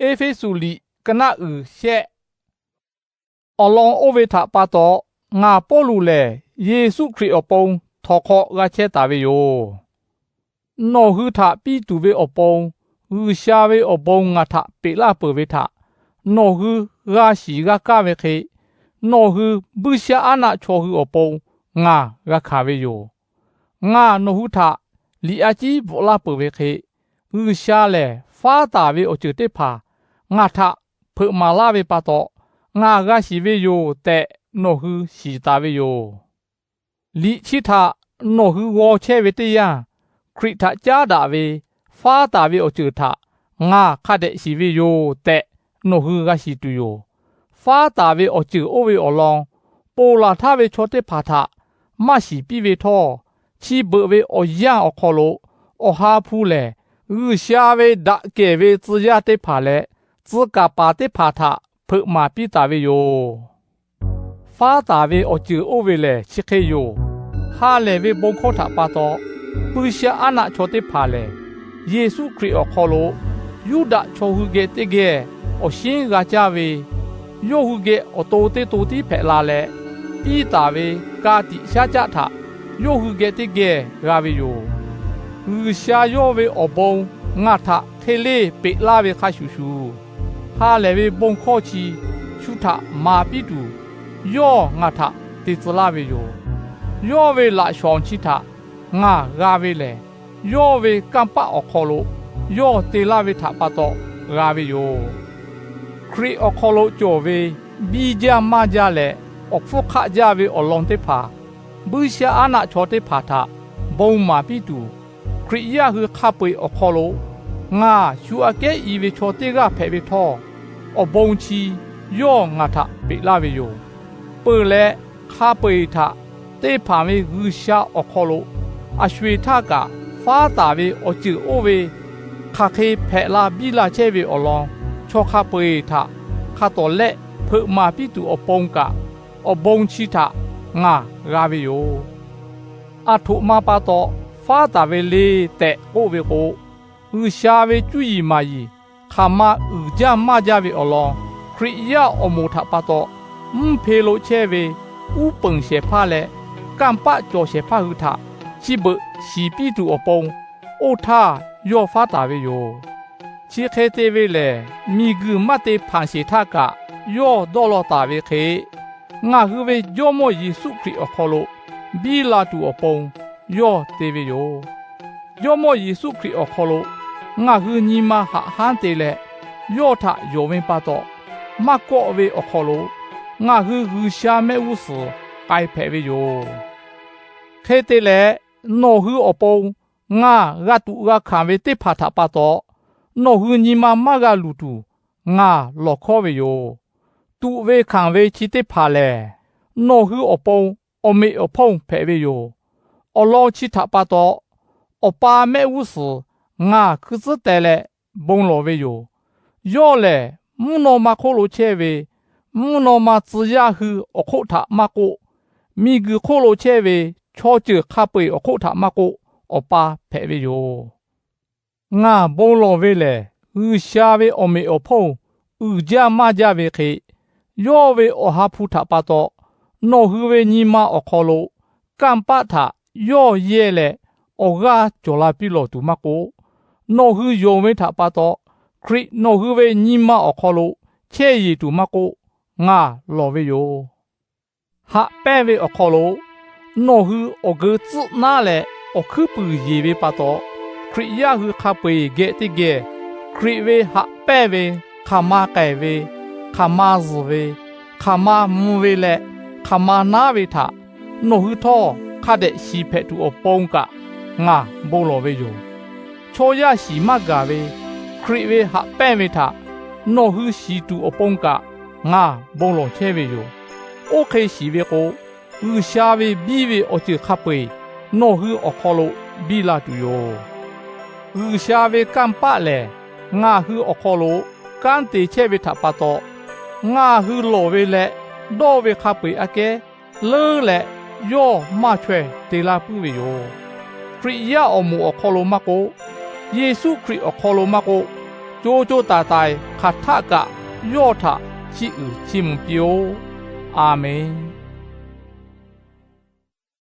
Eˇfeˇsuꞈ liꞈ ka naˆ uiˍ shehˆ. Awˬ lawn oˇ ve htaꞈ pa taw, ngaˬ Pawˇluꞈ lehˬ Yeˍsuˆ Hkriꞈ awˬ pon htawnˍ hk'aw g'a chehˇ taˍ ve yoˬ. Nawˬ hui htaꞈ piˇ tuˬ ve awˬ pon, G'uiˬsha ve awˬ bon ngaˬ htaꞈ peꞈ laˇ peuˬ ve htaꞈ nawˬ hui g'a shiˍ g'a kaˇ ve hk'e, nawˬ hui buiˇshaˆaˉnaˆ chaw hui awˬ pon ngaˬ g'a hkanˍ ve yoˬ. Ngaˬ nawˬ hui htaꞈ liꞈ a ciˉ bvuhꞈ laˇ peuˬ ve hk'e, G'uiˬsha lehˬ faˉ taˍ ve awˬ ceuˬ teˇ hpaˍ ngaˬ htaꞈ hpeuꞈ maˍ laˇ ve pa taw, ngaˬ g'a shiˍ ve yoˬ tehꞈ nawˬ hui shiˍ taˍ ve yoˬ. Liꞈ chi htaꞈ nawˬ hui g'aw chehˇ ve teˇ yanˇ, Hkriꞈ htaꞈ caˉ daꞈ ve faˉ taˍ ve awˬ ceuˬ htaꞈ ngaˬ hk'a dehꞈ shiˍ ve yoˬ tehꞈ nawˬ hui g'a shiˍ tuˬ yoˬ. Faˉ taˍ ve awˬ ceuˬ oˇ ve awˬ lawn, ponˬ laˬ htaˇ ve chaw teˇ hpaˍ htaꞈ maˇ shiˍ piˇ ve htawˇ, chi beuꞈ ve awˬ yanˇ awˬ hk'aw lo Awˬ ha hpu lehˬ, G'uiˬsha ve daꞈ kehˬ ve tcuh yaˇ teˇ hpaˍ leh tcuh kaˍ paˍ teˇ hpaˍ htaꞈ hpeuꞈ maˍ piˇ taˍ ve yoˬ. Faˉ taˍ ve awˬ ceuˬ oˇ ve lehˬ chi hk'e yoˬ. Ha lehˬ ve bon hkawˇ htaꞈ pa taw, buiˇshaˆaˉnaˆ chaw teˇ hpaˍ lehˬ, Yeˍsuˆ Hkriꞈ awˬ hk'aw lo Yuˇdaꞈ chaw hui geh teˇ geh awˬ shinˉ g'a caˇ ve, yawˇ hui geh awˬ to teˇ to tiˉ hpehꞈ la leh, piˇ taˍ ve ka tiꞈ shaˉ caˆ htaꞈ yawˇ hui geh teˇ geh g'a ve yoˬ. G'uiˬsha yawˇ ve awˬ bon ngaˬ htaꞈ hk'e leˇ peꞈ laˇ ve hk'a shuˍ shuˍ, ha lehˬ ve bon hkawˇ chi shu htaꞈ maˍ piˇ tuˬ, yawˇ ngaˬ htaꞈ te tcuh laˇ ve yoˬ. Yawˇ ve laꞈ shawnˍ chi htaꞈ ngaˬ g'a ve lehˬ, yawˇ ve kanˇ paˆ awˬ hk'aw lo yawˇ te laˇ ve htaꞈ pa taw g'a ve yoˬ. Hkriꞈ awˬ hk'aw lo cawˬ ve biˇ jaˇ maˇ jaˇ leh awˬ hpfuhˇ hk'aˆ jaˇ ve awˬ lawn teˇ hpaˍ, buiˇshaˆaˉnaˆ chaw teˇ hpaˍ htaꞈ bon maˍ piˇ tuˬ, Hkriꞈ yaˇ hui hk'a peu-eˬ awˬ hk'aw lo ngaˬ shu aꞈ kehˉ i ve chaw teˇ g'aˇ hpehꞈ ve htawˇ, awˬ bon chi yawˇ ngaˬ htaꞈ peꞈ laˇ ve yoˬ. Peuˬ leh, hk'a peu-eˬ htaꞈ te hpanˍ ve G'uiˬsha awˬ hk'aw lo a sho-eˬ htaˇ kaꞈ faˉ taˍ ve awˬ ceuˬ oˇ ve hk'aˬ hk'e hpehꞈ la biˇ la chehˇ ve awˬ lawn, chaw hk'a peu-eˬ htaꞈ hk'a tawˍ lehˆ hpeuꞈ maˍ piˇ tuˬ awˬ pon kaꞈ, awˬ bon chi htaꞈ ngaˬ g'a ve yoˬ. Aˬ htoꞈ ma pa taw faˉ taˍ ve le tehꞈ k'oˆ ve k'o, G'uiˬsha ve cuˇ yiˍ maˍ yiˍ hk'aˬ ma uiˍ jaˇ maˇ jaˇ ve awˬ lawn, Hkriꞈ yaˇ awˬ moˍ htaꞈ pa taw mvuhˇ hpe lo chehˇ ve uˉ peunˍ shehˍ hpaˇ leh kanˇ paˆ cawˬ shehˍ hpaˇ hui htaꞈ chi beuꞈ shiˍ piˇ tuˬ awˬ pon oˇ htaˇ yawˇ faˉ taˍ ve yoˬ. Chi hk'e te ve lehˬ, miˬguiˬ maˇ te hpanˍ sheˍ htaˇ kaꞈ yawˇ dawˇ law taˍ ve hk'e, ngaˬ hui ve Jawˇ mawˇ Yeˍsuˆ Hkriꞈ awˬ hk'aw lo biˇ la tuˬ awˬ pon yawˇ te ve yoˬ. Jawˇ mawˇ Yeˍsuˆ Hkriꞈ awˬ hk'aw lo ngaˬ hui nyi ma haꞈ hanˉ te leh, yawˇ htaꞈ yonˍ ve pa taw, maˇ kawˆ ve awˬ hk'aw lo ngaˬ hui G'uiˬsha mehˆ g'uˇ suhˍ k'ai hpehꞈ ve yoˬ. Hk'e te leh, nawˬ hui awˬ pon ngaˬ g'a tuꞈ g'a hkanˍ ve teˇ hpaˍ htaꞈ pa taw, nawˬ hui nyi ma maˇ g'a luˬ tuˬ ngaˬ lawˬ hkawˉ ve yoˬ. Tuꞈ ve hkanˍ ve chi teˇ hpaˍ lehˬ, nawˬ hui awˬ pon awˬ meꞈ awˬ hponˇ hpehꞈ ve yoˬ. Awˬ lawn chi htaꞈ pa taw, Awˬ pa mehˆ g'uˇ suhˍ ngaˬ hkui tcuhˉ teh leh bon lawˬ ve yoˬ. Yawˇ lehˬ, mvuhˇ naw ma hk'oˆ lo chehˇ ve mvuhˇ naw ma tcuh yaˇ hui awˬ hk'oˆ htaꞈ maˇ k'oˆ, miˬguiˬ hk'oˆ lo chehˇ ve chaw ceuˬ hk'a peu-eˬ awˬ hk'oˆ htaꞈ maˇ k'oˆ, Awˬ pa hpehꞈ ve yoˬ. Ngaˬ bon lawˬ ve lehˬ, G'uiˬsha ve awˬ meꞈ awˬ hponˇ uiˍ jaˇ maˇ jaˇ ve hk'e, yawˇ ve Awˬ ha hpu htaꞈ pa taw nawˬ hui ve nyi ma awˬ hk'aw lo kanˇ paˆ htaꞈ yawˇ yehˇ leh awˬ g'aˇ cawˬ la piˇ lawˬ tuˬ maˇ k'oˆ, nawˬ hui yonˍ ve htaꞈ pa taw Hkriꞈ nawˬ hui ve nyi ma awˬ hk'aw lo chehˇ yeˬ tuˬ maˇ k'oˆ, ngaˬ lawˬ ve yoˬ. Haꞈ pehnˇ ve awˬ hk'aw lo nawˬ hui awˬ geu tcuhˆ naˉ leh awˬ hkuiˉ puiˍ yeˬ ve pa taw, Hkriꞈ yaˇ hui hk'a peu-eˬ geh teˇ geh Hkriꞈ ve haꞈ pehnˇ ve, hk'aˬ ma k'ehˬ ve, hk'aˬ ma zuhˬ ve, hk'aˬ ma mvuh ve leh hk'aˬ ma naˉ ve htaꞈ nawˬ hui htawˇ hk'a dehꞈ shiˍ hpehꞈ tuˬ awˬ pon kaꞈ ngaˬ bon lawˬ ve yoˬ. Chaw yaˇ shiˍ maˇ gaˬ ve Hkriꞈ ve haꞈ pehnˇ ve htaꞈ nawˬ hui shiˍ tuˬ awˬ pon kaꞈ ngaˬ bon lawˬ chehˇ ve yoˬ. Oˇ hk'e shiˍ ve k'o, G'uiˬsha ve biˇ ve awˬ ceuˬ hk'a peu-eˬ nawˬ hui awˬ hk'aw lo biˇ la tuˬ yoˬ. G'uiˬsha ve kanˇ paˆ lehˬ, ngaˬ hui awˬ hk'aw lo kanˉ te chehˇ ve htaꞈ pa taw, ngaˬ hui lawˬ ve leh dawˇ ve hk'a peu-eˬ aꞈ kehˉ leuˉ leh yawˇ maˇ chaweh te laˇ puiˉ ve yoˬ. Hkriꞈ yaˇ awˬ moˍ awˬ hk'aw lo maˇ k'oˆ, Yeˍsuˆ Hkriꞈ awˬ hk'aw lo maˇ k'oˆ, co co taiˍ taiˍ hk'aˬ htaˆ kaꞈ yawˇ htaꞈ chiˇ uiˍ chiˇ mvuh piˇ-oˆ. A menˍ.